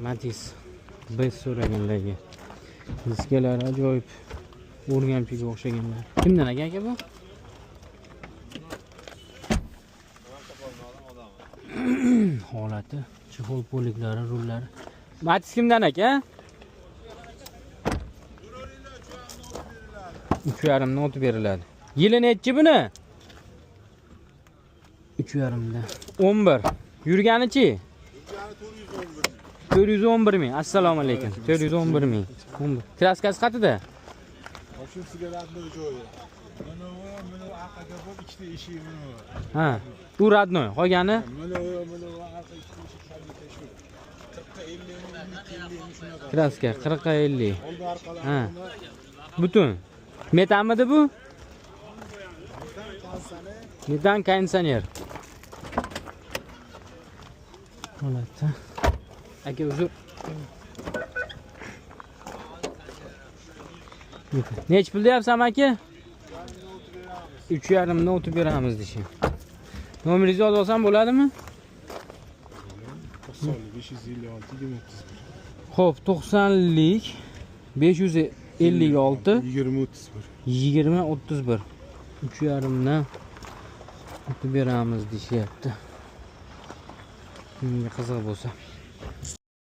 Matiz B so'raganlarga. Diskalari ajoyib. O'rgamchiga o'xshaganlar. Kimdan aka aka bu? Holati, chexol poliklari, rullari. Matiz kimdan aka? 3,5 ni o'tib beriladi. Yili nechi buni? 3,5 da. 11. Yurganichi? 411 ming. Assalomu alaykum. 411 ming. 11. Kraskasi qatida? Sizga родной joyi. Mana bu, mana bu orqaga bo'lib ikkita eshigi mana bu. Ha. U родной. Qolgani? Mana bu, mana bu arqa ikkita eshik fabrika shu. 40 ga 50 mi, 50 mi shunaqa. Kraska 40 ga 50. Oldi orqalar. Ha. Butun. Metanmidi bu? Metan konditsioner. Holatda. Aka uzr. Nechi pul deyapsan aka? 3,5 ni o'tib beramiz deshi. Nomeringizni yozib olsam bo'ladimi? 90 556 20 31. Xo'p, 90lik 556 20 31. 20 31. 3,5 ni o'tib beramiz deyishyapti. Kimga qiziq bo'lsa.